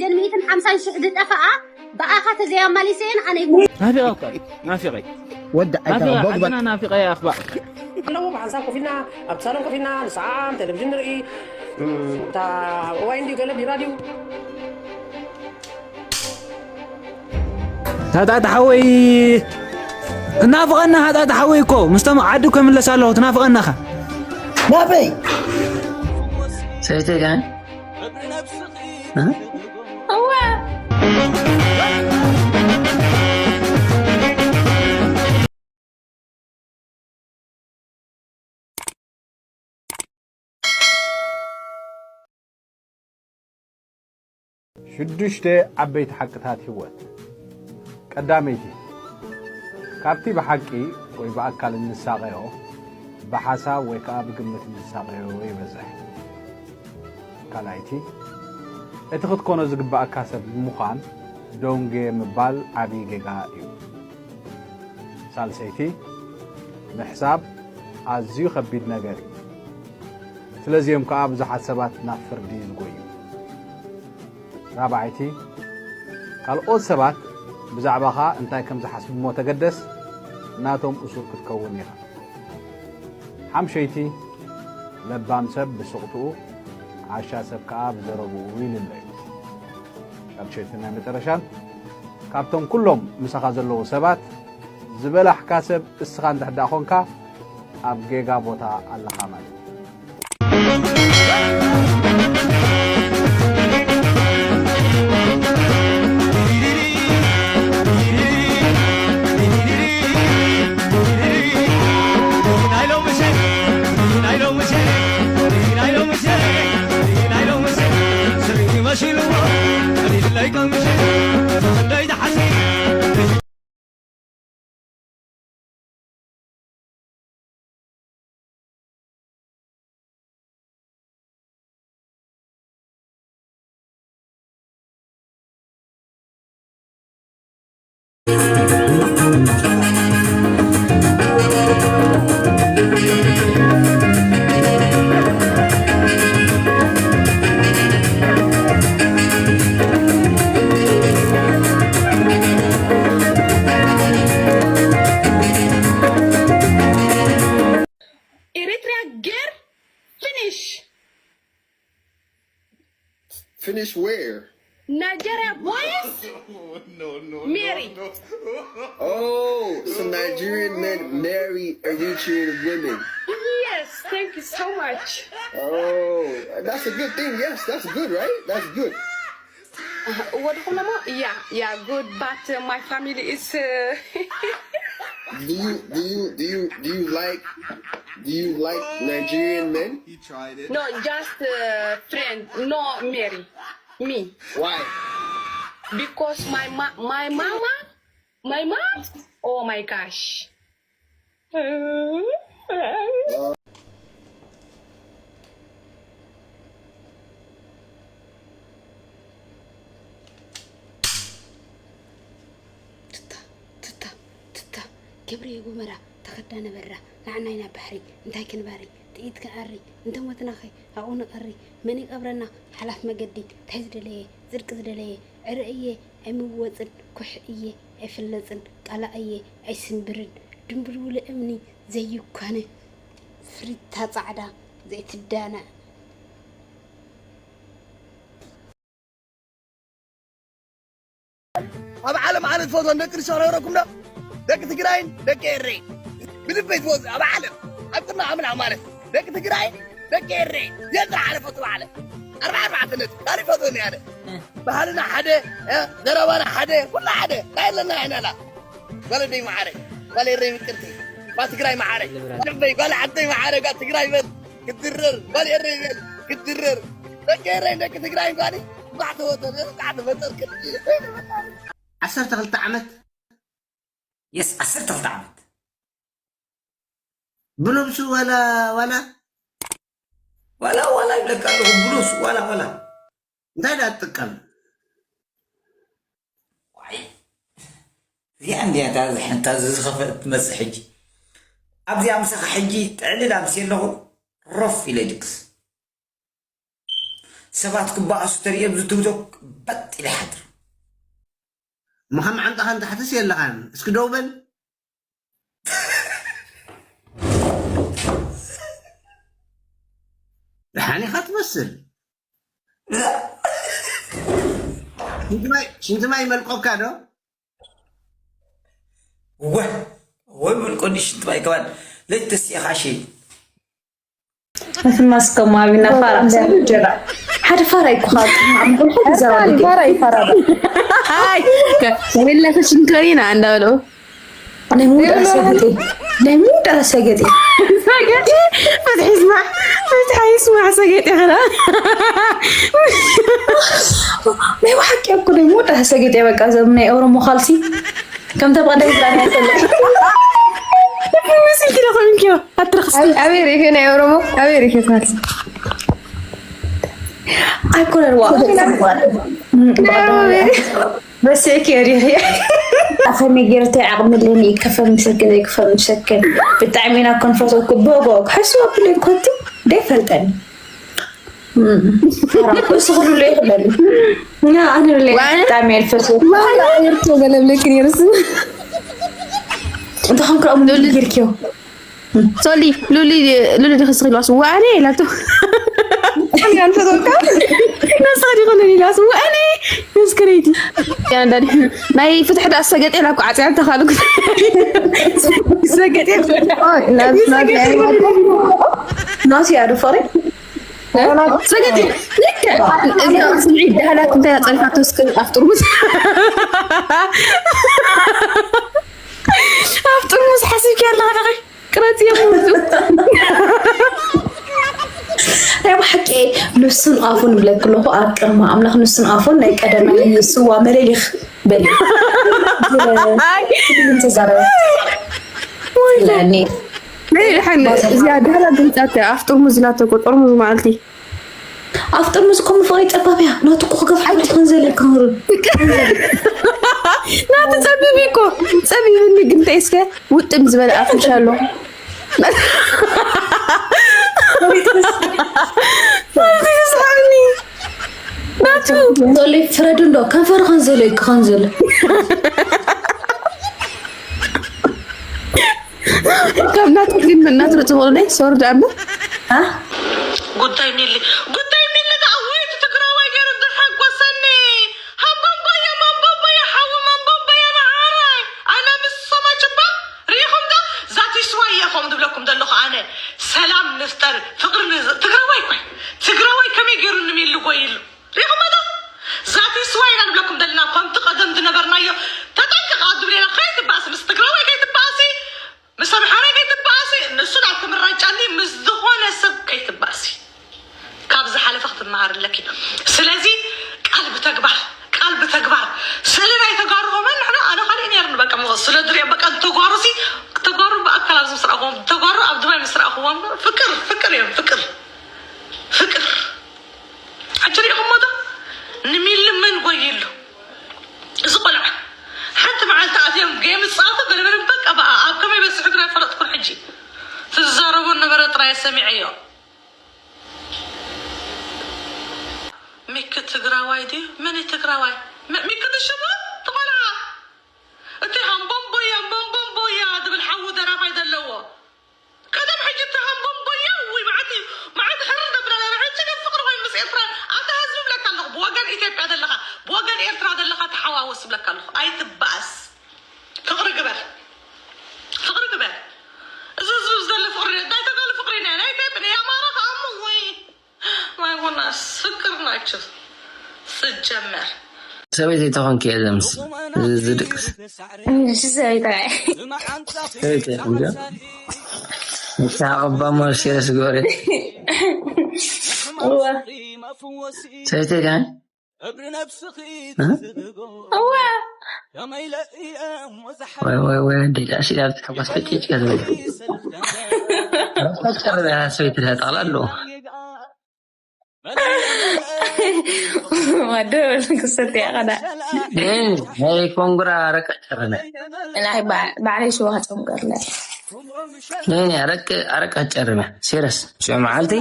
ጀን ሚእትን ሓምሳን ሽሕ ዝጠፈኣ ብኣኻ ተዘያማሊሰየን ኣነ ይኩ ናፊቐ እኳ እዩ ናፊቐይ ወዲ ናፊቐ ዓጋቦግበ ዓድና ናፊቐ ኣኽባእ ኣለዉ ብሓንሳብ ኮፍ ኢልና ኣብቲ ሳሎን ኮፍ ኢልና ንሰዓዓም ቴሌቪዥን ንርኢ እም፣ እታ እዋይ እንድዩ ገለ ቢራ ድዩ ታጣ ተሓወይ እናፍቐና ሃጣ ተሓወይ እኮ ምስቶም ዓዲ እኮ ይምለስ ኣለኹ ትናፍቐናኻ ናበይ ሰይተይ ጋር እወ ሽዱሽተ ዓበይቲ ሓቅታት ህይወት። ቀዳመይቲ፣ ካብቲ ብሓቂ ወይ ብኣካል እንሳቐዮ፣ ብሓሳብ ወይ ከኣ ብግምት እንሳቐዮ ይበዝሕ። ካልኣይቲ፣ እቲ ክትኮኖ ዝግባኣካ ሰብ ንምዃን ደንጉየ ምባል ዓቢ ጌጋ እዩ። ሳልሰይቲ፣ ምሕሳብ ኣዝዩ ከቢድ ነገር እዩ። ስለዚ እዮም ከኣ ብዙሓት ሰባት ናብ ፍርዲ ዝጎዩ። ራብዓይቲ፣ ካልኦት ሰባት ብዛዕባኻ እንታይ ከም ዝሓስቡ እሞ ተገደስ፣ ናቶም እሱር ክትከውን ኢኻ። ሓምሸይቲ፣ ለባም ሰብ ብስቕትኡ፣ ዓሻ ሰብ ከኣ ብዘረብኡ ይልለ እዩ። ሻድሸይትን ናይ መጨረሻን፣ ካብቶም ኩሎም ምሳኻ ዘለዉ ሰባት ዝበላሕካ ሰብ እስኻ እንድሕር ደኣ ኾንካ ኣብ ጌጋ ቦታ ኣለኻ ማለት እዩ። Eritrea girl finish. Finish where? Nigeria boys. No, no, Mary. no, no. Oh, some Nigerian men marry Eritrean women. Yes, thank you so much. Oh, that's a good thing. Yes, that's good, right? That's good. What? Yeah, yeah, good. But uh, my family is. Uh, Do you do you do you do you like do you like Nigerian men? He tried it. No, just uh, friend, no marry me. Why? Because my ma- my mama, my mom, oh my gosh. ትታ ትታ ትታ ገብርኤ ጎመራ ተኸዳ ነበራ ንዓናይ ናብ ባሕሪ እንታይ ክንባሪ ጥይት ክንኣሪ እንተ ሞትናኸ ኣብኡ ንቐሪ መን ይቐብረና ሓላፍ መገዲ ታይ ዝደለየ ጽድቂ ዝደለየ ዕረ እየ ኣይምወፅን ኩሕ እየ ኣይፍለፅን ቃላ እየ ኣይስንብርን ድንብልውለ እምኒ ዘይኳነ ፍሪታ ፃዕዳ ዘይትዳነ ኣብ ዓለም ኣነ ዝፈትዎም ደቂ ኣንስትዮ ክነግረኩም ዶ ደቂ ትግራይን ደቂ ኤሬ ብልበይ ዝፈትዎ ኣብ ዓለም ኣብ ቅድሚ ኣምላኽ ማለት ደቂ ትግራይ ደቂ ኤሬ የጥራ ኣነ ፈትዎ ዓለም ኣርባ ኣርባዕተ ነጥቢ ካልእ ፈትወኒ ኣነ ባህልና ሓደ ዘረባና ሓደ ኩላ ሓደ እንታይ ኣለና ኣይናላ ጓል ኣደይ መዓረይ ጓል ኤረይ ምቅርቲ ጓል ትግራይ መዓረይ ልበይ ጓል ዓደይ መዓረይ ጓል ትግራይ በል ክትድረር ጓል ኤረይ በል ክትድረር ደቂ ኤረይ ደቂ ትግራይ ጓል እንኳዕ ተወተነ እንኳዕ ተፈጠርክን ዓሰርተ ክልተ ዓመት የስ ዓሰርተ ክልተ ዓመት ብነብሱ ዋላ ዋላ ዋላ ዋላ ይብለካ ኣለኹ ብሉስ ዋላ ዋላ እንታይ ዳ ትጥቀም እዚኣ እንዲያ እታ ዝሕንታ ዝኸፈት ትመፅእ ሕጂ ኣብዚኣ ምሳኻ ሕጂ ጥዕልል ኣምሲ ኣለኹ ሮፍ ኢለ ድቅስ ሰባት ክበኣሱ ተርእየ ኣብዚ ቲክቶክ በጥ ኢለ ይሓድር። ምኻም ዓንጣኻ ንታሕትስ የለኻን። እስኪ ደው በል። ደሓን ኢኻ ትመስል። ሽንቲ ማይ ይመልቆካ ዶ? ወ ወይ መልቆኒ ሽንቲ ማይ ከማን ለይተሲእኻ ሸይ ኣትማስ ከማዊና ፋራ ሰብ ጀራ ሓደ ፋራ ይኩኻ። ፋራ ይፋራ አይ ወለፈ ሽንከሪና እንዳበለው ናይ ሙዳ ሰገጤ ናይ ሙዳ ሰገጤ ሰገጤ ፈትሒ ስማዕ ፈትሒ ስማዕ ሰገጤ ኸላ ናይ ብሓቂ እኮ ናይ ሙዳ ሰገጤ በቃ ዘም ናይ ኦሮሞ ካልሲ ከም ተባደ ይብላና ይፈልጥ ምስልኪ ዶ ኮይንኪዮ ኣትረኽስ ኣበይ ሪኺ ናይ ኦሮሞ ኣበይ ሪኺ ካልሲ ኣይኮነን ዋ በስእኪ ሪኺ ኣኸመይ ገይርተ ዓቕሚ ኣለኒ ይከፈል ምሰክን ኣይክፈል ምሰክን ብጣዕሚ ኢና ኮንፈተኩ በጎ ክሕስወ ብለይ ኮቲ ደይፈልጠኒ እሱ ክልሉ ይኽበል ኣነ ብለይ ብጣዕሚ የልፈሱ ርቶ ገለብለኪ ነይርስ እንተኾን ክረኦም ጌርክዮ ሶሊ ሉሊ ሉሊ ዲኺ ስኺ ልባስ ዋኔ ኢላቶ ያንፈቶካ ነስኻ ዲኹ ሉሊ ልባስ ዋኔ ምስክረይቲ ያንዳዲ ናይ ፍትሒ ዳ ሰገጤ ላኩ ዓጽያ ተኻልኩ ሰገጤ ናስያ ዶ ፈሪ ሰገጤ ልክዕ እዛ ስምዒት ዳህላክ እንታይ ጸሪፋቶ እስከ ኣፍጥርሙስ ኣፍጥርሙስ ሓሲብኪ ኣለኻ ቅረጽ እዮም ናይ ብሓቂ ንሱን ኣፉን ብለክ ኣለኹ ኣብ ቅድሚ ኣምላኽ ንሱን ኣፉን ናይ ቀደማይ ስዋ መለሊኽ በል ተዛረበ ለኒ እዚኣ ድሕራ ድምፃት ኣፍ ጥርሙዝ ዝላተኮ ጥርሙዝ ማለቲ ኣፍ ጥርሙዝ እኮ ምፍቕሪ ፀባብ እያ ናቱ እኮ ክገፍ ሓንቲ ክንዘለ ክህሩ ናቱ ፀቢብ እኮ ፀቢብኒ ግን እንታይ እስከ ውጥም ዝበለ ኣፍንሻ ኣሎ ናቱ ዞለይ ፍረዱ እንዶ ከንፈር ከንዘሎ እዩ ከንዘሎ ካብ ናቱ ግን ናቱ ዝኽእሉ ናይ ሶሪ ዳኣ እምበር አ? ጉዳይ ሚሊ ጉዳይ ሚሊ ከዓ ወይ እቲ ትግራዋይ ገይሩ ዝሓጎሰኒ ሃምቦምቦየ ማምቦምቦየ ሓዊ ማምቦምቦየ መዓራይ ኣነ ምስ ሰማችባ ርኢኹም ዶ ዛቲስዋይ እየ ከም ዝብለኩም ዘለኹ ኣነ ሰላም ንፍጠር ፍቅሪ ንዝ- ትግራዋይ ኮይ ትግራዋይ ከመይ ገይሩ ንሚሊ ጎይሉ ርኢኹም ዶ ዛቲስዋይ ኢና ንብለኩም ዘለና ከምቲ ቀደም ዝነበርናዮ ተጠንቀቕ ኣብ ዝብለና ከይትባእሲ ምስ ትግራዋይ ከይትባእሲ ምስ ኣምሓራይ ከይትባእሲ ንሱ ናብ ትምራጫኒ ምስ ዝኾነ ሰብ ከይትባእሲ ካብ ዝሓለፈ ክትመሃር ኣለኪ ስለዚ ቃል ብተግባር ቃል ብተግባር ስእሊ ናይ ተጋሩ ከማን ንሕና ኣነ ካልእ ነይርኒ በቃ ምኸ ስለ ድሪኦ በቃ ተጓሩ ሲ ተጓሩ ብኣካል ኣብዚ ምስ ረኣኹዎም ተጓሩ ኣብ ድባይ ምስ ረኣኹዎም ፍቅር ፍቅር እዮም ፍቅር ፍቅር ሕጂ ሪኢኹሞ ዶ ንሚሊ መን ጎይሉ እዚ ቆልዓ ሓንቲ መዓልቲ ኣትዮም ጌም ፃወቱ በለበለ በቃ በኣ ኣብ ከመይ በፅሑ ግን ኣይፈለጥኩን ሕጂ ትዛረቦ ነበረ ጥራይ ሰሚዐዮ ሚኪ ትግራዋይ ድዩ መን እዩ ትግራዋይ ም- ሚኪ ንሽሙ ትቆልዓ እቲ ሃምቦምቦያ ሃምቦምቦያ ዝብል ሓዉ ደራፋይ ዘለዎ ቀደም ሕጂ እቲ ሃምቦምቦያ ውይ መዓት እዩ መዓት ሕር ዘብላ ነራ ሕጂ ግን ፍቅሪ ኮይኑ ምስ ኤርትራ ኣንታ ህዝቢ ብለካ ኣለኹ ብወገን ኢትዮጵያ ዘለኻ ብወገን ኤርትራ ዘለኻ ተሓዋወስ ብለካ ኣለኹ ኣይትበኣስ ፍቅሪ ግበር ፍቅሪ ግበር እዚ ህዝቢ ዘሎ ፍቅሪ ናይ ተጋሉ ፍቅሪ ናይ ናይ ኢትዮጵያ ናይ ኣማራ ከኣሙ ውይ ማይጎናስ ፍቅር ናቸው ስጀመር ሰበይቲ ተኾንኪ እየ ዘምስ ዝድቅስ ሰበይቲ ሰበይቲ እንዲ ንስሓ ቀባሞ ሴረስ ግበሪ ሰበይቲ ዳን እዋ ወይ ወይ ወይ እንዴ ዳሽ ዳብት ተቆስተ ጭጭ ከዘለ ረፋጭ ቀረበ ሰበይቲ ዳጣላ ኣለዎ ወደ ክሰት ያቀዳ ናይ ኮንግራ ረቀ ጨረነ ናይ ባዕለይ ሽዋ ጨምቀርለ ናይ ረቀ ኣረቀ ጨረነ ሲረስ ሽዋ መዓልቲ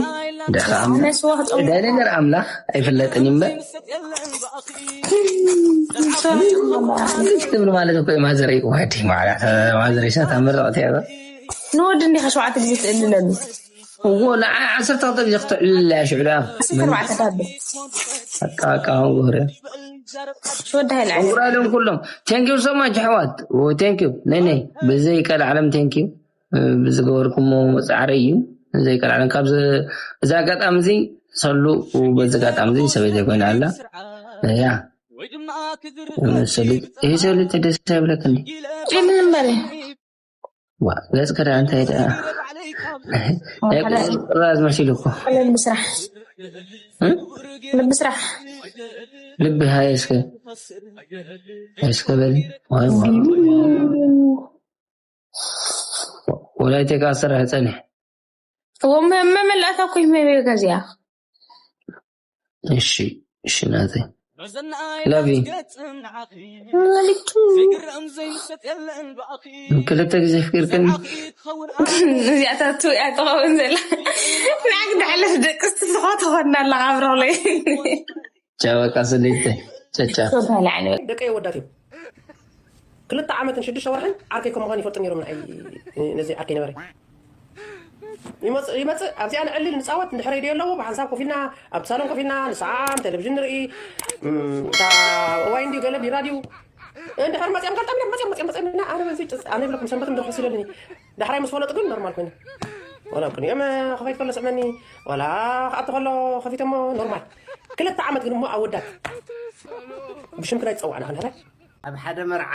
ደኻ ኣነ ሽዋ ጨምቀርለ ነገር ኣምላኽ ኣይፍለጥን እምበር ትብል ማለት እኮ ማዘረይ ዋዲ ማለት ማዘረይ ሻታ መረቀት ያዛ ንወዲ እንዲኻ ሸውዓተ ግዜ ትእልለሉ እዎ ንዓ ዓሰርተ ክልተ ግዜ ክተዕልል እያ ሽዑ ደኣ ዓሰርተ ኣርባዕተ ዳብል ኣቃቃ ወረ ሽወዳ ሃይል ዓለም ወራሎም ኩሎም thank you so much ኣሕዋት thank you ነይ ነይ ብዘይ ቀል ዓለም thank you ብዝገበርኩሞ ጻዕሪ እዩ ዘይቀል ዓለም ካብ እዚ ኣጋጣሚ እዚ ሰሉ በዚ ኣጋጣሚ እዚ ሰበይተይ ኮይና ኣላ ያ ሰሉ ይሄ ሰሉ ደስ ይብለክ እንዴ ጭልም በለ ዋ ገጽ ከዳ እንታይ ደኣ ጥራዝ መሲሉ እኮ ልቢ ስራሕ ልቢ ስራሕ ልቢ ሃይ እስከ እስከ በል ዋይ ዋይ ወላይቴ ከኣ ስራሕ ጸኒሕ እዎ መመላእታ እኮ ይመበ ገዚያ እሺ እሺ ናተይ ላቪ ክልተ ግዜ ፍቅርክን እዚኣታቱ እያ ትኸውን ዘላ ንዓክ ድሓለፍ ደቅስቲ ዝኾ ትኾና ኣለኻ ኣብረለይ ቻው በቃ ስሊተ ቻቻ ደቀይ ወዳት እዮም ክልተ ዓመትን ሽዱሽተ ወርሕን ዓርከይ ከም ምዃን ይፈልጡ ነይሮም ንዓይ ነዚ ዓርከይ ነበረ ይመፅእ ይመፅእ ኣብዚኣ ንዕልል ንፃወት እንድሕር ሬድዮ ኣለዎ ብሓንሳብ ኮፍ ኢልና ኣብ ሳሎን ኮፍ ኢልና ንሰዓም ቴሌቪዥን ንርኢ እታ ዋይ እንድዩ ገለ ቢራ ድዩ እንድሕር መፅኦም ገልጠም ኢሎም መፅኦም መፅኦም መፅኦም ኢና ኣነ በዚ ኣነ ይብለኩም ሰንበት እንድርሕስ ኢለልኒ ዳሕራይ ምስ ፈለጡ ግን ኖርማል ኮይኑ ዋላ ቅንኦም ከፈይት ከሎ ስዕመኒ ዋላ ክኣቱ ከሎ ከፊተሞ ኖርማል ክልተ ዓመት ግን እሞ ኣወዳት ብሽም ክናይ ዝፀዋዕና ክንሕረ ኣብ ሓደ መርዓ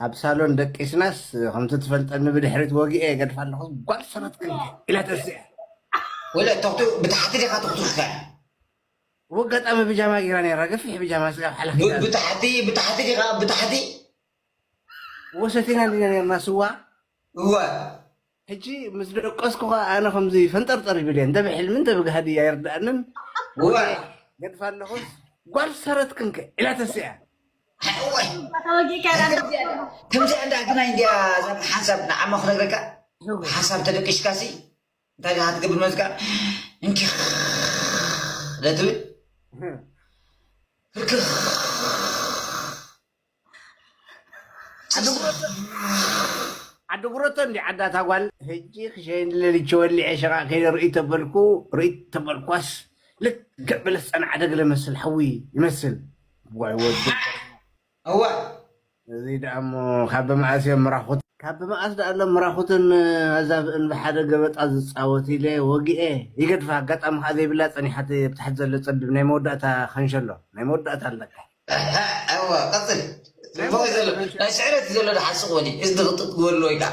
ኣብ ሳሎን ደቂስናስ ከምቲ ትፈልጠኒ ብድሕሪት ወጊኤ የገድፋ ኣለኹ ጓል ሰረት ክንከ ኢላ ተስያ ወለ ተኽቱ ብታሕቲ ዲኻ ተኽቱኽካ ወጋጣሚ ብጃማ ጌራ ነራ ገፊሕ ብጃማ ስጋብ ሓለኺ ብታሕቲ ብታሕቲ ዲኻ ብታሕቲ ወሰቲና እንዲና ነርና ስዋ እወ ሕጂ ምስ ደቀስኩ ኸዓ ኣነ ከምዚ ፈንጠርጠር ይብል እየ እንተ ብሕልሚ እንተ ብግሃዲ ኣይርድኣንን እወ ገድፋ ኣለኹስ ጓል ሰረትክን ከ ኢላ ተስያ እወ ተወጊእካ ኢና ከምዚኣ እንዳ ግናይ እንዲያ እዛ ሓንሳብ ንዓማ ክነግረካ ሓንሳብ ተደቂሽካሲ እንታይ ደኣ ትገብር መዝካ እንኪ ደትብል ክርክር ዓዲ ጉረቶ እንዲ ዓዳታ ጓል ሕጂ ክሸይን ለሊት ወሊዐ ሸቃ ከይደ ርእይ ተበልኩ ርእይ ተበልኳስ ልክዕ በለስ ጸንዓ ደግለ መስል ሓዊ ይመስል ዋይ ወዲ እዋ እዚ ደኣ እሞ ካብ መኣስ እዮም ምራኹት ካብ መኣስ ደኣ ኣሎም ምራኹትን ኣዛብእን ብሓደ ገበጣ ዝጻወት ኢለ ወጊኤ ይገድፋ ኣጋጣሚ ከዓ ዘይብላ ጸኒሓት ኣብ ታሕቲ ዘሎ ጸቢብ ናይ መወዳእታ ከንሸሎ ናይ መወዳእታ ኣለካ እዋ ቀጽል ጽቡቅ ዘሎ ናይ ስዕረት ዘሎ ድሓስቕ ወዲ እዚ ድቕጥጥ ግበሎ ኢልካ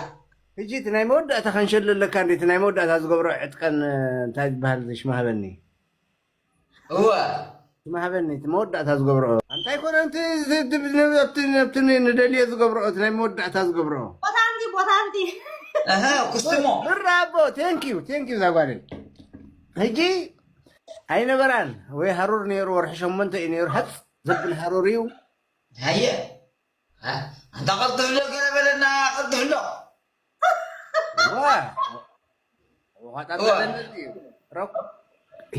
ሕጂ እቲ ናይ መወዳእታ ከንሸሎ ኣለካ እንዴ እቲ ናይ መወዳእታ ዝገብሮ ዕጥቀን እንታይ ዝበሃል ሽማህበኒ እዋ ትማሃበኒ እቲ መወዳእታ ዝገብርኦ ኣንታይ ኮነ እቲ ኣብቲ ንደልዮ ዝገብርኦ እቲ ናይ መወዳእታ ዝገብርኦ ቦታንቲ ቦታንቲ እህ ኩስትሞ ብራቦ ቴንኪዩ ቴንኪዩ ዛጓልን ሕጂ ኣይነበራን ወይ ሃሩር ነይሩ ወርሒ ሸሞንተ እዩ ነይሩ ሃፅ ዘብል ሃሩር እዩ ሃየ ኣንታ ቀልጥፍሎ ገለ በለና ቀልጥፍሎ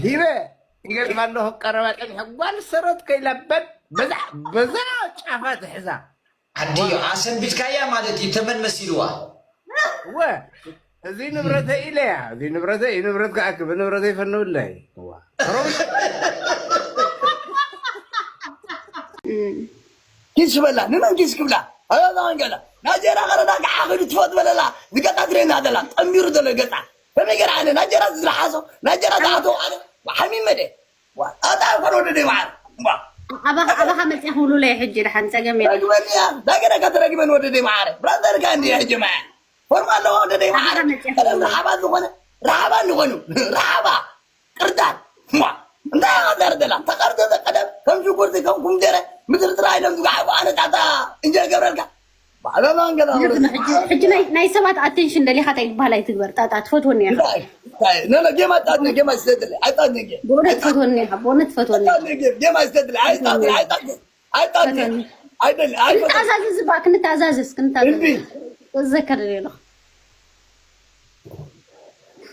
ሂበ ይገርም ኣለኹ ቀረባ ጸኒሐ ጓል ሰረት ከይለበድ በዛ በዛ ጫፋ ትሕዛ ዓዲ ኣሰንቢድካያ ማለት እዩ ተመን መሲልዋ እወ እዚ ንብረተ ኢለያ እዚ ንብረተ እዩ ንብረት ከኣክብ ንብረተ ይፈንውለይ ኪስ በላ ንመን ኪስ ክብላ ኣበባ መንገላ ናጀራ ቀረዳ ከዓ ክዱ ትፈት በለላ ዝገጣ ትሬና ዘላ ጠንቢሩ ዘሎ ገጣ ከመይ ገራ ኣነ ናጀራ ዝለሓሶ ናጀራ ዝኣቶ ኣነ ሓሚመ ደ ኣታ ፈር ወደ ደይ መዓር ኣባኻ ኣባኻ መፅያ ክብሉለይ ሕጂ ድሓን ፀገም የለ ረግበኒ እያ ዳገዳ ከተረግበን ወደ ደይ መዓር ብራዘርካ እንዲ ሕጂ መዓር ፎርማ ኣለዋ ወደ ደይ መዓር ቀደም ረሓባ ዝኾነ ረሓባ እንኾኑ ረሓባ ቅርዳድ ማ እንታይ ኣቐዳር ደላ ተቐርዶ ቀደም ከም ሽጉርቲ ከም ኩምደረ ምድሪ ጥራይ ኢሎም ዝጓዓጉ ኣነ ጣታ እንጀር ገብረልካ ባዕለና እንገዳ ሕጂ ናይ ሰባት ኣቴንሽን ደሊኻ እንታይ ዝበሃል ኣይትግበር ጣጣ ትፈትወኒ እያ ታይ፣ ኖ፣ ኖ፣ ጌም ኣይጣትነ፣ ጌም ኣይስደድለ፣ ኣይጣትነ ጌም። ብእውነት ፈትወኒ ኢኻ፣ ብእውነት ፈትወኒ። ኣይጣትነ ጌም፣ ጌም ኣይስደድለ፣ ኣይጣትነ፣ ኣይጣትነ፣ ኣይጣትነ። ፈትወኒ። ኣይደል፣ ኣይፈትወኒ። ክንተኣዛዘዝ ባ፣ ክንተኣዛዘዝ፣ እምቢ። ክንተኣዛዘዝ። ዘከር ደለኹ።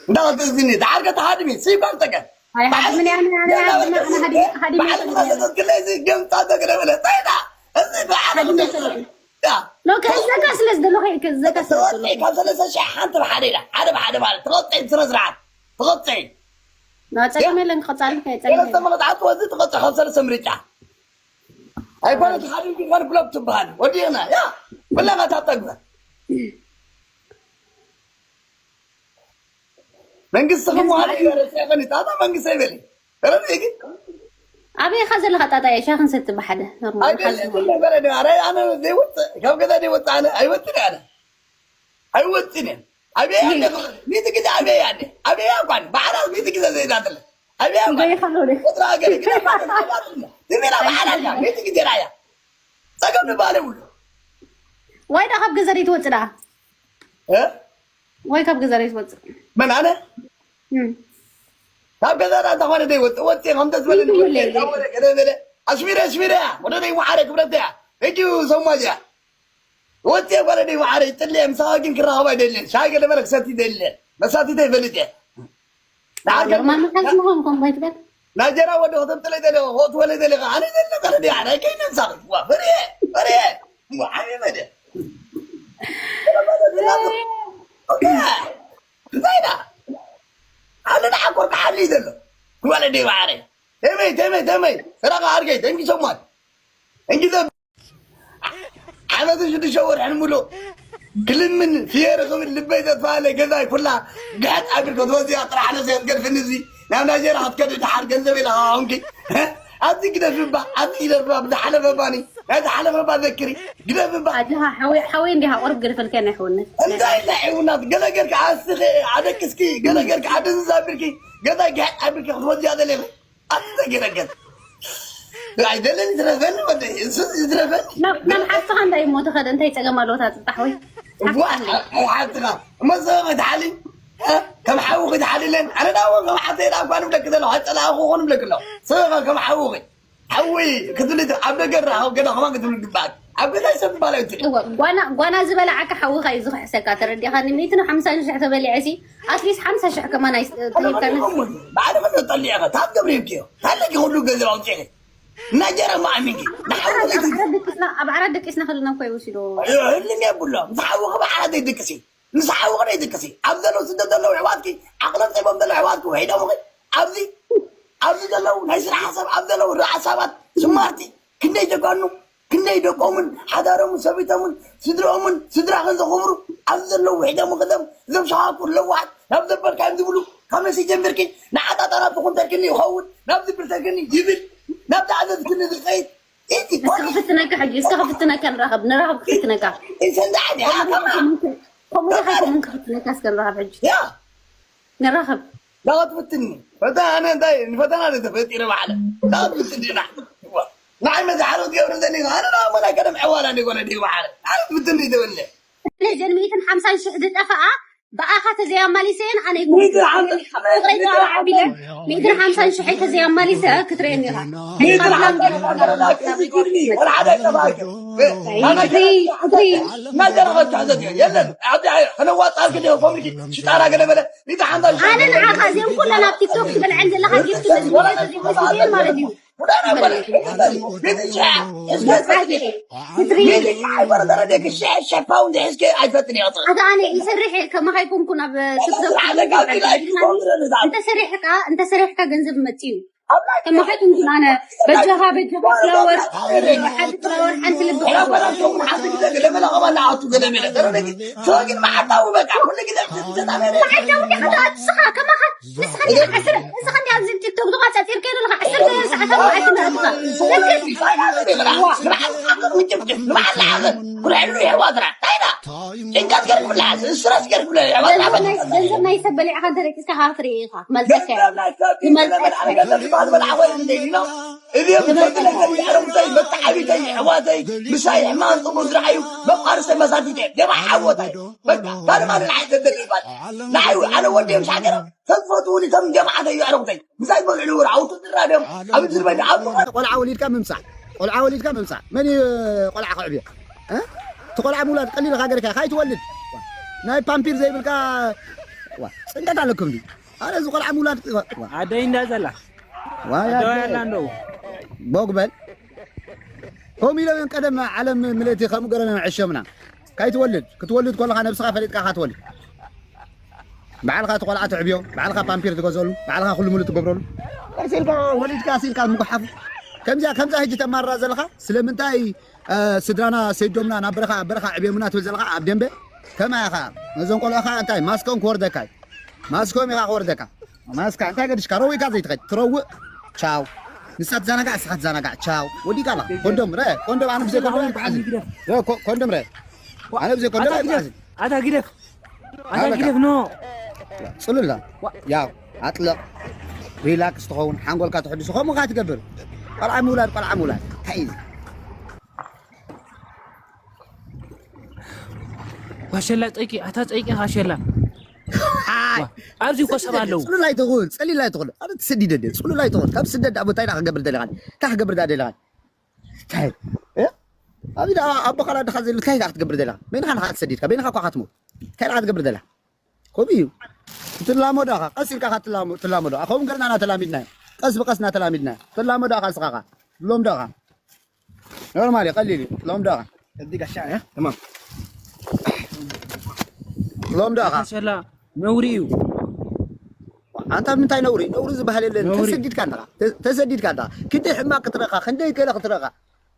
እንዳወጥ እዚኒ፣ ዳርገ ተሃድሚ፣ ሲባል ተገ። ኣይ፣ ሃድምን ያነ፣ ያነ፣ ያነ፣ ያነ፣ ሃድሚ፣ ሃድሚ፣ ባዕልኻ ተዘክለ፣ እዚ ገምጣ ተገለ በለ፣ ታይ ዳ? እዚ ባዕልኻ ሃድሚ። ያ። ኖ፣ ከዘካ ስለ ዝደለኹ፣ ከዘካ ስለ ዝደለኹ። ተወጥዒ ካብ ሰለስተ ሺሕ ሓንቲ ብሓደ ኢላ፣ ሓደ ብሓደ ማለት፣ ተወጥዒ ስነ ስርዓት፣ ተወጥዒ። ና፣ ጸገም የለን፣ ክቐጻሊ፣ ከይ ጸገም ሰለስተ የለን። መቕጻዕቲ ወዚ ተቐጽ ካብ ሰለስተ ምርጫ። ኣይኮነ ተኻዲምኪ ኮነ ክለብ ትበሃል። ወዲቕና፣ ያ። ብለኻ ታጠግበ። መንግስቲ ክመሃር ይገረስ ይኸን፣ ታታ መንግስቲ ኣይበሊ። ረብየ ግን ኣበይ ኢኻ ዘለኻ ጣጣየ? ሻሂ ክንሰቲ ብሓደ፣ ኖርማል፣ ኣይደለ፣ ሓዚ። ዝም በለ ዶ፣ ኣረ፣ ኣነ ዘይወፅእ፣ ካብ ገዛ ዘይወፅእ፣ ኣነ ኣይወፅን፣ ኣነ ኣይወፅን እየ። ኣበይ ኣለ፣ ሚእቲ ግዜ ኣበይ ኣለ፣ ኣበይ ኣኳን፣ ባዕላ ሚእቲ ግዜ ዘይዳትለ። ኣበይ ኣኳን፣ ይገይኻሎ ዶ? ቁጥራ ገለ ግዜ ባዕላ፣ ትሜላ ባዕላ፣ ሚእቲ ግዜ ራያ። ጸገም ንባለ ውሉ። ወይ ዳ ካብ ገዛ ዘይትወፅእ ዳ? እ? ወይ ካብ ገዛ ዘይትወፅእ? መን ኣነ? እም። ካብ ገዛ ዳ እንተኾነ ዘይወፅእ፣ ወፅእ፣ ከም ተዝበለ ይብሉ ወፅእ፣ የለ። ካብ ወደ ገለ በለ። ኣስሚረ፣ ኣስሚረ እያ። ወደ ደይ ወዓረ ክብረት እያ። ሕጂ ሰማ እዚኣ። ወፅእ፣ ጓለ ደይ ወዓረ፣ ይጥልየ፣ ምሳኻ ግን ክራኸብ ኣይደልን። ሻይ ገለ በለ ክሰቲ ይደልን። መሳቲተ ይፈልጥ እየ። ንዓርከ ኖርማል መሓዝ ምዃን ኮን ባይትበል። ናጀራ ወደ ከተምጥለ ደለ፣ ሆት ወለ ደለ፣ ኣነ ደለ ጓለ ደይ ወዓረ፣ ከይነ ምሳኺ። ዋ፣ ፈርየ፣ ፈርየ። ዋ፣ ዓብየ መደ። እንታይ ዳ? ኣነ ንዓኮር ክሓሊ እዩ ዘሎ። ጓለ ደይ ወዓረ። ተመይ፣ ተመይ፣ ተመይ። ስራኻ ኣርገይ፣ ተንኪ ሰማት። እንግዲህ ዓመት ሽዱሽተ ወርሕን ሙሉእ ክልምን ፍየር ክብል ልበይ ዘጥፋለ ገዛይ ኩላ ግሕጥ ኣቢልካ ትወፅያ ጥራሕ ነሰ ክትገድፍኒ እዚ ናብ ናይጀርያ ክትከዲ ድሓር ገንዘብ ኢልካ ኾንኪ። ኣብዚ ግደፍባ፣ ኣብዚ ግደፍባ፣ ብዝሓለፈባኒ፣ ናይ ዝሓለፈባ ዘክሪ፣ ግደፍባ። ኣጆኻ ሓወይ፣ ሓወይ እንዲኻ ቁርብ ግደፈልካ ናይ ሕውነት። እንታይ እንታይ ሕውናት፣ ገለ ጌርካ ኣስኺ ኣደቅስኪ፣ ገለ ጌርካ ኣደንዝዝ ኣቢልኪ፣ ገዛይ ግሕጥ ኣቢልካ ክትወፅያ ደሊኺ። ኣንተ ገረገት ኣይደለን፣ ይትረፈኒ ወደ፣ እሱ ይትረፈኒ። ናብ ናብ ሓፍትኻ እንታይ እሞ ተኸደ? እንታይ ጸገም ኣለዎ? እታ ጽጣሕ ወይ ዋ፣ ሓፍትኻ እሞ ሰበ ክትሓሊ፣ እ? ከም ሓዊ ክትሓሊለን። ኣነ ዳ እውን ከም ሓፍተይ ዳ እኳ ንብለክ ዘለኹ፣ ኣይጸላእኹ እኮ ንብለክ ኣለኹ። ሰበኻ ከም ሓዊ፣ ሓዊ ክትብሊ፣ ኣብ ደገ ራ፣ ኣብ ገዛ ከማን ክትብሊ ግባኣክ። ኣብ ገዛ ይሰብ ባላ ይትል። እወ፣ ጓና ጓና ዝበላዓካ ሓውኻ እዩ ዝኽሕሰካ። ተረዲኻኒ? ሚእትን ሓምሳን ሽሕ ተበሊዐ ሲ፣ ኣትሊስት ሓምሳ ሽሕ ከማን ኣይስ-፣ ተሂብካ። ባዕልኻ ተጠሊዕኻ፣ ታብ ገብርኤልኪዮ። ታለኪ ኩሉ ገንዘብ ኣውፂኺ። ናጀራ ማኣሚንኪ። ንሓዊ ኣብ ዓራት ደቂስና፣ ኣብ ዓራት ደቂስና ከለና እኮ ይወስዶ። ህልም የብሎ። ምስ ሓዊ ክበዓላ ዘይድቅሲ። ምስ ሓዊ ከደይ ድቅሲ። ኣብ ዘለዉ ስደት ዘለዉ ኣሕዋትኪ፣ ዓቕሎም ጸይቦም ዘለዉ ኣሕዋትኪ ውሒዶምኺ። ኣብዚ፣ ኣብዚ ዘለዉ ናይ ስራሕ ሓሳብ፣ ኣብ ዘለዉ ርእ ሓሳባት፣ ስማርቲ፣ ክንደይ ጀጋኑ፣ ክንደይ ደቆምን፣ ሓዳሮምን፣ ሰበይቶምን፣ ስድርኦምን፣ ስድራኽን ዘኽብሩ፣ ኣብዚ ዘለዉ ውሒዶም ከዘም፣ እዞም ሸኻኩር ለዋሓት፣ ናብ ዘበልካዮም ዝብሉ፣ ካብ መሲ ጀሚርኪ፣ ንዓጣጣራ ብኹን ተርክኒ ይኸውን፣ ናብ ዝብል ተርክኒ ይብል፣ ናብ ዝኣዘዝክኒ ዝኸይድ፣ እቲ እስከ ክፍትነካ ሕጂ፣ እስከ ክፍትነካ ንራኸብ፣ ንራኸብ ክፍትነካ። ይሰንዳዕኒ፣ ከምኡ ዲኻ ኣይኮንን ክፍትነካ፣ እስከ ንራኸብ ሕጂ። ያ፣ ንራኸብ። ዳኸት ፍትኒ። ፈታ ኣነ እንታይ፣ ንፈተና ዶ ተፈጢረ ባዕለ። ዳኸት ፍትኒ ና። ንዓይ መዚ ሓረው ትገብር ዘኒ፣ ኣነ ዳ እሞ ናይ ቀደም ዕዋላ እንደ ጎነ ድዩ ባዕለ። ሓረው ፍትኒ ተበለ። እዘን ሚእትን ሓምሳን ሽሕ ዝጠፍኣ ብኣኻ ተዘይኣማሊሰየን ኣነ ይኩን። ሚእትን ሓምሳ-፣ ፍቅረኛ ዓቢለን ሚእትን ሓምሳን ሽሕ ተዘይኣማሊሰ ክትርእየኒ ኢኻ። ሚእትን ሓምሳን ሽሕ ወላ ሓደ ኣይጠፋእኪ። ፍሪ፣ ፍሪ። እናዘረኸት ትሕዘት እዮ። የለን። ኣብዚ ኣይ-፣ ከነዋፅኣልኪ ዲኹም ኮሚኒቲ ሽጣራ ገለ በለ። ሚእትን ሓምሳን ሽሕ ኣነ ንዓኻ እዚኦም ኩለን ኣብ ቲክቶክ ትበልዐን ዘለኻ ጊፍት ነዚ ቪድዮ ተዘይወሲድየን ማለት እዩ። ኣታ ኣነ ይሰርሕ እየ፣ ከማኻ ኣይኮንኩን ኣብ ቲክቶክ እንተ ሰሪሕካ፣ እንተ ሰሪሕካ ገንዘብ መጽእ እዩ። ከማኻ ኣይኮንኩን ኣነ በጃኻ፣ በጃኻ ፍላወር፣ ሓንቲ ፍላወር፣ ሓንቲ ልቢ። መዓልታዊ ዲኻ ትኣትስኻ፣ ከማኻ ንስኻ ዲኻ ዓስር፣ ንስኻ ዲኻ ኣብዚ ቲክቶክ ዲኻ ጸጺርካዮ ዘለኻ ዓሰርተ ሰዓት ኣብ መዓልቲ መዓልትኻ። ጭንቀት ገርብላ፣ ስረስ ገርብላ። ገንዘብ ናይ ሰብ በሊዕካ እንተደቂስካ ከዓ ትርኢ ኢኻ። ክመልሰካ እየ። ክመልሰካ እየ። እዚኦም ፈትለይ ዘርጊዐ ርጉተይ፣ መተዓቢተይ፣ ኣሕዋተይ፣ ምሳይ ሕማም ጽቡቅ ዝረኣዩ መቋርሰይ መሳቲተይ ደማ ዓወታይ። በቃ ካልእ ማን ንዓይ ዘደልይ ባል ንዓይ ኣነ ወዲኦም ሻገር ተዝፈትውኒ ከም ጀማዓተይ ኣዕሩኽተይ ምሳይ ዝበልዕሉ ውርዓውቱ ዝራደም ኣብ ዝርበኒ ኣብ ዝኾነ ቆልዓ ወሊድካ ምምፃእ ቆልዓ ወሊድካ ምምፃእ መን እዩ ቆልዓ ከዕብዮ እ? እቲ ቆልዓ ምውላድ ቀሊል ኢኻ ገርካ ካይትወልድ ናይ ፓምፒር ዘይብልካ ዋ፣ ፅንቀት ኣለኩም ድዩ ኣረ እዚ ቆልዓ ምውላድ ዋ፣ ዋ፣ ኣደይ እንዳ ዘላ ዋይ ኣደዋ ኣደ- ያላ እንደው ቦግ በል ከምኡ ኢሎም እዮም ቀደም ዓለም ምልእቲ ከምኡ ገረና መዐሸምና ካይትወልድ ክትወልድ ከለኻ ነብስኻ ፈሊጥካ ኢኻ ትወልድ ባዕልኻ እቲ ቆልዓ ትዕብዮ ባዕልኻ ፓምፒር ትገዘሉ ባዕልኻ ኩሉ ሙሉ ትገብረሉ ቀስ ኢልካ ወሊድካ ሲልካ ምጉሓፍ ከምዚኣ ከምዛ ሕጂ ተማርራ ዘለኻ ስለምንታይ እ፣ ስድራና ሰይዶምና ናብ በረኻ ኣብ በረኻ ዕብዮምና ትብል ዘለኻ ኣብ ደንበ ከማይ ኢኻ ነዞም ቆልዑኻ እንታይ ማስኮም ክወርደካ እዩ ማስኮም ኢኻ ክወርደካ ማስካ እንታይ ገድሽካ ረዊእካ ዘይትኸድ ትረውእ ቻው ንሳ ትዘናጋዕ ንስኻ ትዘናጋዕ ቻው ወዲቃ ኣላ ኮንዶም ረ ኮንዶም ኣነ ብዘይ ኮንዶም ኣይተሓዝን ረ ኮ- ኮንዶም ረ ኣነ ብዘይ ኮንዶም ኣይተሓዝን ኣታ ግደፍ ኣታ ኣበቃ። ግደፍ ኖ ጽሉላ ያው ኣጥልቕ ሪላክስ ትኸውን ሓንጎልካ ትሕድሱ ከምኡ ካ ትገብር ቆልዓ ምውላድ ቆልዓ ምውላድ እንታይ እዩ ዋሸላ ጠቂ ኣታ ጠቂ ካሸላ ኣብዚ እኮ ሰብ ኣለዉ ጽሉል ኣይትኹን ጸሊል ኣይትኹን ኣነ ትሰዲደ ድየ ጽሉል ኣይትኹን ካብ ስደት ዳኣ እንታይ ዳ ክገብር ደለኻ እንታይ ክገብር ዳ ደለኻ እንታይ እ? ኣብዚ ዳ ኣቦኻ ዳ ድኻ ዘሉ እንታይ ዳ ክትገብር ደለኻ በይንኻ ንኻ ትሰዲድካ በይንኻ እኳ ክትሞት እንታይ ዳ ክትገብር ደለኻ ከምኡ እዩ ትላመዶ ኢኻ ቀስ ኢልካ ኢኻ ትላመ- ትላመዶ ከምኡ ገርና ኢና ተላሚድና ቀስ ብቀስ ኢና ተላሚድና ትላመዶ ኢኻ እስኻ ኢኻ ትለምዶ ኢኻ ኖርማል እዩ ቀሊል እዩ ትለምዶ ኢኻ እዚህ ጋሻ ያ ተማም ትለምዶ ኢኻ ካሸላ ነውሪ እዩ ኣንታ ምንታይ ነውሪ ነውሪ ዝበሃል የለን ነውሪ። ተሰዲድካ ኣለኻ ተ- ተሰዲድካ ኣለኻ ክንደይ ሕማቅ ክትረኻ ክንደይ ገለ ክትረኻ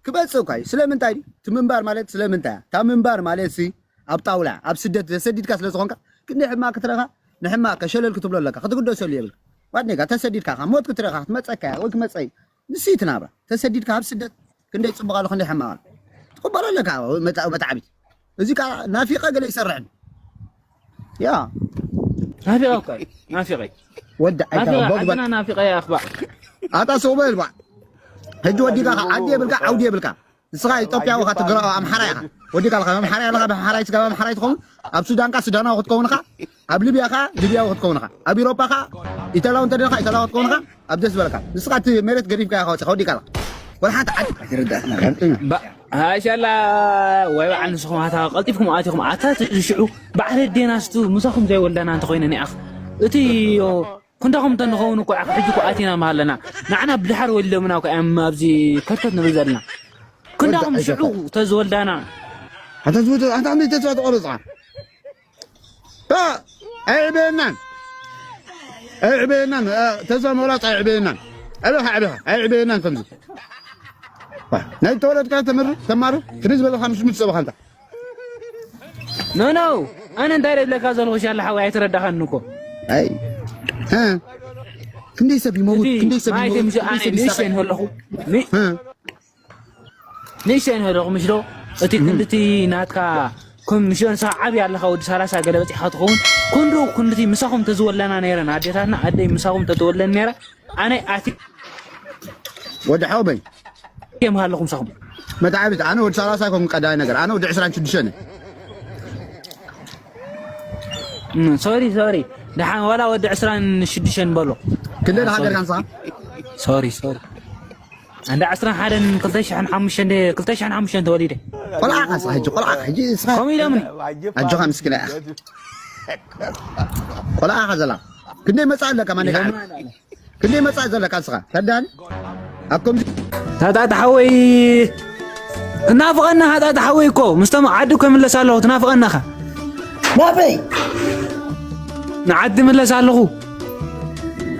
ክበጽእ እኳ እዩ ስለምንታይ ድዩ? እቲ ምንባር ማለት ስለምንታይ እያ? እታ ምንባር ማለት ሲ ኣብ ጣውላ ኣብ ስደት ተሰዲድካ ስለ ዝኾንካ ክንደይ ሕማቅ ክትረኻ ንሕማቅ ከሸለል ክትብሎ ኣለካ ክትግደሰሉ የብል ዋድኔጋ ተሰዲድካ ኢኻ ሞት ክትረኻ ክትመጸካ እያ ወይ ክመጸ እዩ ንሱ እዩ እቲ ናብራ ተሰዲድካ ኣብ ስደት ክንደይ ጽቡቕ ኣሎ ክንደይ ሕማቕ ኣሎ ትቕበሎ ኣለካ መጣ- መጣዕቢት እዚ ከዓ ናፊቐ ገለ ይሰርሕን ያ ናፊቐ እኮ እዩ ናፊቐ እዩ ወዲ ናፊቐ ኣይተበግበል ዓድና ናፊቐ እያ ኣኽባእ ኣታ ሰው በል ባ ሕጂ ወዲካ ከ ዓዲ የብልካ ዓውዲ የብልካ ንስኻ ኢትዮጵያዊ ኻ ትግራዊ ኣምሓራ ኢኻ ወዲካ ለኻ ኣምሓራ ኣለኻ ኣምሓራይ ስጋ ኣምሓራይ ትኸውን ኣብ ሱዳንካ ሱዳናዊ ክትከውንኻ ኣብ ሊብያኻ ሊብያዊ ክትከውንኻ ኣብ ኢሮፓኻ ኢታላዊ እንተ ደኻ ኢታላዊ ክትከውንኻ ኣብ ደስ በለካ ንስኻ እቲ መሬት ገዲፍካ ኢኻ ወፂኻ ወዲካ ለኻ ወላ ሓንቲ ዓዲ ኣይትርዳእና ሃሻላ ወይ በዓል ንስኹም ኣታ ቀልጢፍኩም ኣቲኹም ኣታ ትሽዑ በዓል ኣዴናስቱ ምሳኹም ዘይወልዳና እንተኾይነ ኒኣኽ እቲ ክንዳኹም እንተንኸውን እኮ ኣኽ ሕጂ እኮ ኣቲና ምሃለና ንዓና ብድሓር ወሊዶምና እኮ እዮም ኣብዚ ከርተት ንብል ዘለና ክንዳኹም ሽዑ ተዝወልዳና ኣታ ዝወደ ኣታ ኣመይ ተስፋ ተቆረጽካ ታ ኣይዕበየናን ኣይዕበየናን ተስፋ መውላጥ ኣይዕበየናን ኣበኻ ኣበኻ ኣይዕበየናን ከምዚ ናይ ተወለድካ ተምር ተማር ክንዲ ዝበለካ ምስ ምትሰብኻ እንታ ኖ ኖ ኣነ እንታይ ደብለካ ዘለኹ ሻላ ሓወይ ኣይተረዳኻን እኮ ኣይ እ? ክንደይ ሰብ ይመውት እቲ ክንደይ ሰብ ማይተ ይመውት ምስ ክንደይ ኣነ ሰብ ንእሽተይ ይሳቐ እንከለኹ ን- እ? ንእሽተይ እንከለኹ ምሽ ዶ እቲ ክንድቲ ናትካ ከም ምሽ ንስኻ ዓብዪ ኣለኻ ወዲ ሰላሳ ገለ በፂሕካ ትኸውን ክንዱ ክንድቲ ምሳኹም ተዝወለና ነይረን ኣዴታትና ኣደይ ምሳኹም ተትወለን ነይረ ኣነ ኣቲ ወዲ ሓወበይ የምሃለኹም ምሳኹም መትዓቢት ኣነ ወዲ ሰላሳ ኮንኩ ቀዳማይ ነገር ኣነ ወዲ ዕስራን ሽዱሽተን ሶሪ ሶሪ ደሓን ዋላ ወዲ ዕስራን ሽዱሽተን በሎ ክንደይ ደኻ ገርካ ንስኻ ሶሪ ሶሪ እንዳ ዕስራን ሓደን ክልተ ሽሕን ሓሙሽተን ክልተ ሽሕን ሓሙሽተን ተወሊደ ቆልዓ ኢኻ ንስኻ ሕጂ ቆልዓ ኢኻ ሕጂ ንስኻ ከምኡ ኢሎምኒ ኣጆኻ ምስኪና ኢኻ ቆልዓ ኢኻ ዘላ ክንደይ መጻእ ኣለካ ማን ኢኻ ክንደይ መጻእ ዘለካ ንስኻ ተዳን ኣብ ከምዚ ታጣ ተሓወይ ትናፍቐና ታጣ ተሓወይ እኮ ምስቶም ዓዲ እኮ ይምለስ ኣለኹ ትናፍቐና ኻ ናበይ ንዓዲ ምለስ ኣለኹ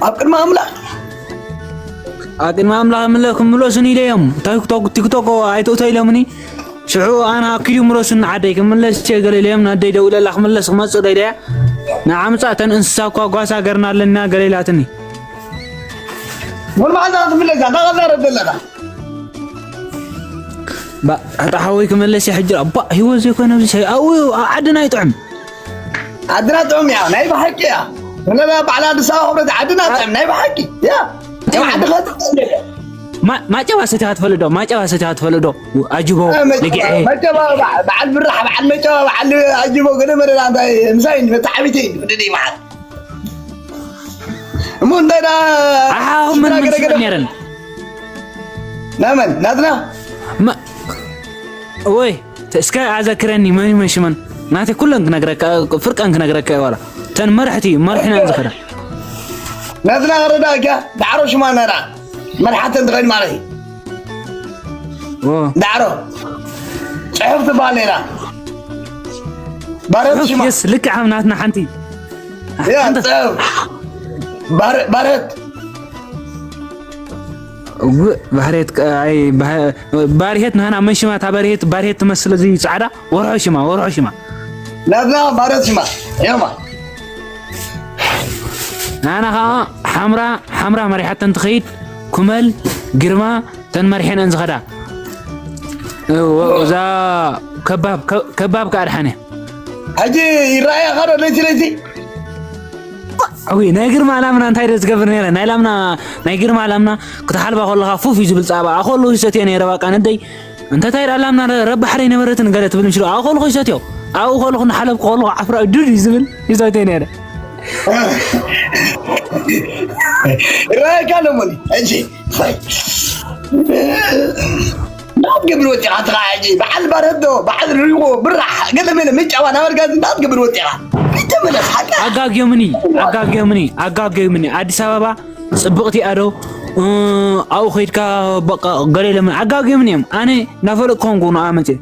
ኣብ ቅድሚ ኣምላኽ ኣብ ቅድሚ ኣምላኽ ምለ ክምለሱን ኢለ እዮም ቲክቶክ ቲክቶክ ኣይትእቶ ኢሎምኒ ሽዑ ኣነ ኣኪዱ ምረሱን ንዓደይ ክምለስ ቸ ገለ ኢለዮም ናደይ ደው ኢለላ ክምለስ ክመፅእ ዶ ኢለያ ንዓምፃ እተን እንስሳ እኳ ጓሳ ገርና ኣለና ገለ ኢላትኒ ወልማዕዛ ክትምለስ እያ እንዳቐዛረብ ዘለኻ እታ ሓወይ ክመለስ እየ ሕጂ። ኣባ ህይወት ዘይኮነ ኣብዚ ሻይ ኣብኡ ኣብ ዓድና ይጥዕም። ዓድና ጥዑም እያ ናይ ብሓቂ እያ። ስለዛ ባዕላ ኣዲስ ኣበባ ክብረት ዓድና ጥዕም ናይ ብሓቂ እያ። ከም ዓዲ ከጥም ማጨባ ሰቲኻ ትፈልጥ ዶ? ማጨባ ሰቲኻ ትፈልጥ ዶ? ኣጅቦ ንግዒ መጨባ በዓል ብራሕ በዓል መጨባ በዓል ኣጅቦ ገለ መደዳ እንታይ ምሳይ መተዓቢተይ ወደደይ በዓል እሞ እንታይ ዳ ኣሓኹም መን መን ሽመን ነይረን? ናመን ናትና ወይ እስከ ኣዘክረኒ መን መን ሽመን ናተይ ኩለን ክነግረካ ፍርቀን ክነግረካ ዋላ ተን መራሕቲ መርሕና ዝኸዳ ናትና ረዳእካ ዳዕሮ ሽማ ነራ መርሓተን ትኸድ ማለት እዩ ዳዕሮ ጽሑፍ ትበሃል ነራ ባረት ሽማ የስ ልክዕ ናትና ሓንቲ ባረት ባህርየት ናህና መን ሽማ እታ በርሄት ባርሄት ትመስል እዚ ፃዕዳ ወርሖ ሽማ ወርሖ ሽማ ናትና ባረት ሽማ ዮማ ናና ከዓ ሓምራ ሓምራ መሪሓተን ትኸይድ ኩመል ግርማ ተን መሪሐነን ዝኸዳ እዛ ከባብ ከባብ ከዓ ድሓነ ሕጂ ይረኣያ ካዶ ለይቲ ለይቲ ኣዊ ናይ ግርማ ላምና እንታይ ዶ ዝገብር ነረ ናይ ላምና ናይ ግርማ ላምና ክትሓልባ ከለኻ ፉፍ እዩ ዝብል ፃባ ኣኸሉ ይሰትዮ ነረ ባቃ ነደይ እንተ እንታይ ዳ ላምና ረባሕሪ ነበረትን ገለ ትብል ምሽሉ ኣኸሉ ይሰትዮ ኣብኡ ከለኹ እናሓለብኩ ከለኹ ዓፍራ ዱድ እዩ ዝብል ይሰትዮ ነረ ይረኣየካ ኣለሞኒ ሕጂ እንዳትገብር ወፂኻ ትኻ ሕጂ በዓል ባረዶ በዓል ሪጎ ብራሕ ገለ መለ መጫዋ ናበርጋዝ እንዳትገብር ወፂኻ ይተመለስ ሓቂ ኣጋግዮምኒ ኣጋግዮምኒ ኣጋግዮምኒ ኣዲስ ኣበባ ፅብቕቲ ኣዶ ኣብኡ ከይድካ በቃ ገለ ኢሎም ኣጋግዮምኒ እዮም ኣነ እናፈለጥኩም ጎኑ ኣመፅእ